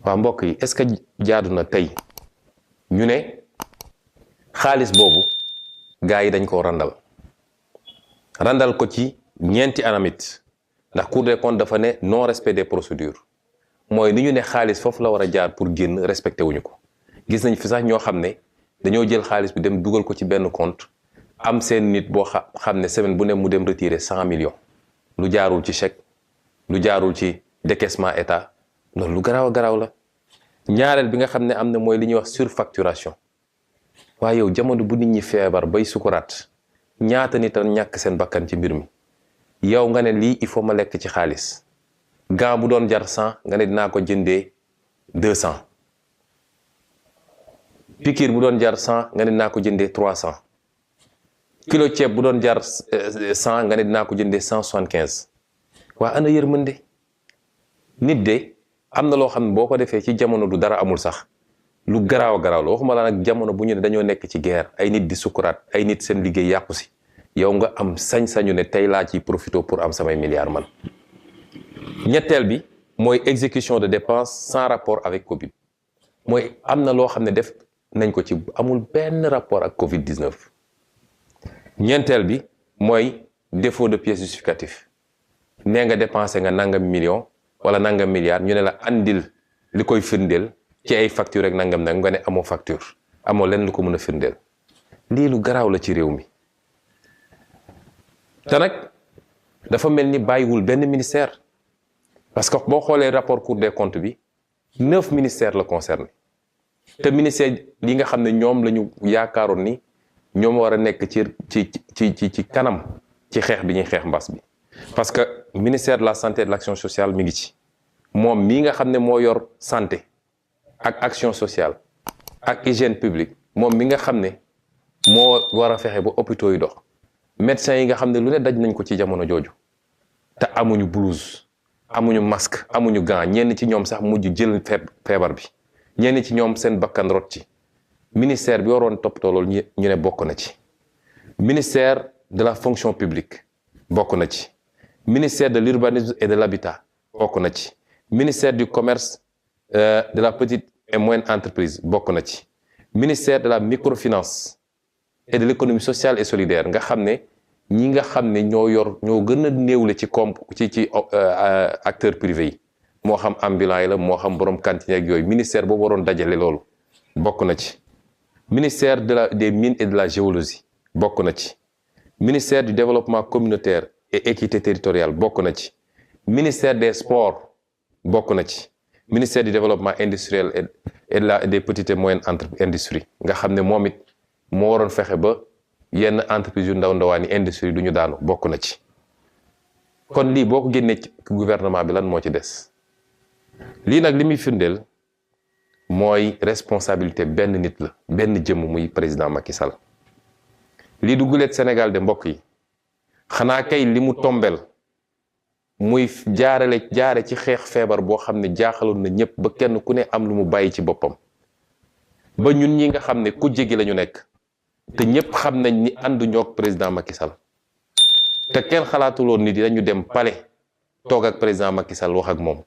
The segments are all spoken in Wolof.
waa mbokk yi est-ce que jaadu na tey ñu ne xaalis boobu gars yi dañ ko randal ko ci ñeenti anamit ndax Cour des comptes dafa ne non respect des procédures mooy ni ñu ne xaalis foofu la war a jaar pour génn respecté wuñu ko. gis nañ fi sax ñoo xam ne dañoo jël xaalis bi dem dugal ko ci benn compte am seen nit boo xam ne semaine bu ne mu dem retirer 100 millions lu jaarul ci chèque lu jaarul ci décaissement état loolu lu garaaw a garaaw la. ñaareel bi nga xam ne am na mooy li ñuy wax surfacturation waaye yow jamono bu nit ñi feebar bay sukuraat ñaata nit a ñàkk seen bakkan ci mbir mi yow nga ne lii il faut ma lekk ci xaalis gant bu doon jar 100 nga ne dinaa ko jëndee 200 piqûre bu doon jar 100 nga ne dinaa ko jëndee 300 kilo ceeb bu doon jar 100 nga ne dinaa ko jëndee 175 waa ana yërmande nit de am na loo xam ne boo ko defee ci jamono du dara amul sax lu garaaw a garaaw la waxuma la nag jamono bu ñu ne dañoo nekk ci guerre ay nit di sukuraat ay nit seen liggéey yàqu si yow nga am sañ-sañu ne tey laa ciy profité pour am samay milliards man. ñetteel bi mooy exécution de dépenses sans rapport avec Covid mooy am na loo xam ne def nañ ko ci amul benn rapport ak Covid 19. ñeenteel bi mooy défaut de pièce justificatif nee nga dépensé nga nangam million wala nangam milliard ñu ne la andil li koy firndeel ci ay facture rek nangam nag nga ne amoo facture amoo lenn lu ko mën a firndeel lii lu garaaw la ci réew mi te nag dafa mel ni bàyyiwul benn ministère parce que boo xoolee rapport Cour des comptes bi 9 ministères la concerné te ministère li nga xam ne ñoom la ñu yaakaaroon ni ñoom war a nekk ci kanam ci xeex bi ñuy xeex mbas bi parce que ministère de la santé et de l'action sociale mi ngi ci moom mii nga xam ne moo yor santé ak action sociale ak hygiène publique moom mi nga xam ne moo war a fexe ba hôpitaux yi dox médecins yi nga xam ne lu ne daj nañ ko ci jamono jooju te amuñu blouse amuñu masque amuñu gant ñenn ci ñoom sax mujj jël feebar bi ñenn ci ñoom seen bakkan rot ci ministère bi waroon toppatoo loolu ñu ne bokk na ci ministère de la fonction publique bokk na ci ministère de l'urbanisme et de l'habitat bokk na ci ministère du commerce de la petite et moyenne entreprise bokk na ci ministère de la microfinance et de l'économie sociale et solidaire nga xam ne ñi nga xam ne ñoo gën a néewle ci acteurs privés yi moo xam ambulant yi la moo xam borom cantine ak yooyu ministère boobu waroon dajale loolu bokk na ci ministère des mines et de la géologie bokk na ci ministère du développement communautaire et équité territoriale bokk na ci ministère des sports bokk na ci ministère du développement industriel et des petites et moyennes industries nga xam ne moom it moo waroon fexe ba yenn entreprise yu ndaw ndawaan yi industrie du ñu daanu bokk na ci kon lii boo ko génnee ci gouvernement bi lan moo ci des lii nag li muy firndeel mooy responsabilité benn nit la benn jëmm muy président Macky Sall lii du guleet Sénégal de mbokk yi xanaa kay li mu tombel muy jaare ci xeex feebar boo xam ne jaaxaloon na ñëpp ba kenn ku ne am lu mu bàyyi ci boppam ba ñun ñi nga xam ne ku jéggi la ñu nekk te ñëpp xam nañ ni ànduñoo ak président Macky Sall te kenn xalaatuloon ni dinañu dem palais toog ak président Macky Sall wax ak moom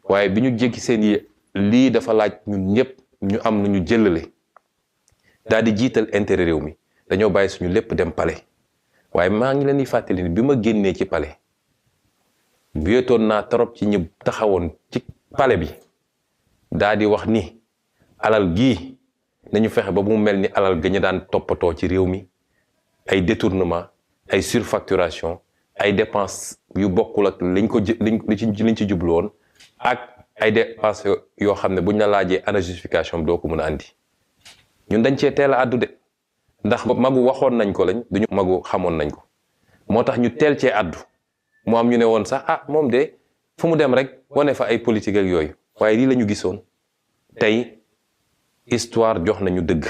waaye bi ñu jéggi seen yi lii dafa laaj ñun ñëpp ñu am lu ñu jëlale daal di jiital intérêt réew mi dañoo bàyyi suñu lépp dem palais waaye maa ngi leen di fàttali ni bi ma génnee ci palais wéetoon naa trop ci ñi taxawoon ci palais bi daal di wax ni alal gii nañu fexe ba mu mel ni alal ga ñu daan toppatoo ci réew mi ay détournement ay surfacturation ay dépenses yu bokkul ak liñ ci jublu woon ak ay dépenses yoo xam ne buñ la laajee ana justification bi doo ko mën a andi ñun dañ cee teel a àddu de ndax magu waxoon nañ ko lañ duñu magu xamoon nañ ko moo tax ñu teel cee àddu mu am ñu ne woon sax moom de fu mu dem rek wane fa ay politique ak yooyu waaye lii la ñu gisoon tey histoire jox nañu dëgg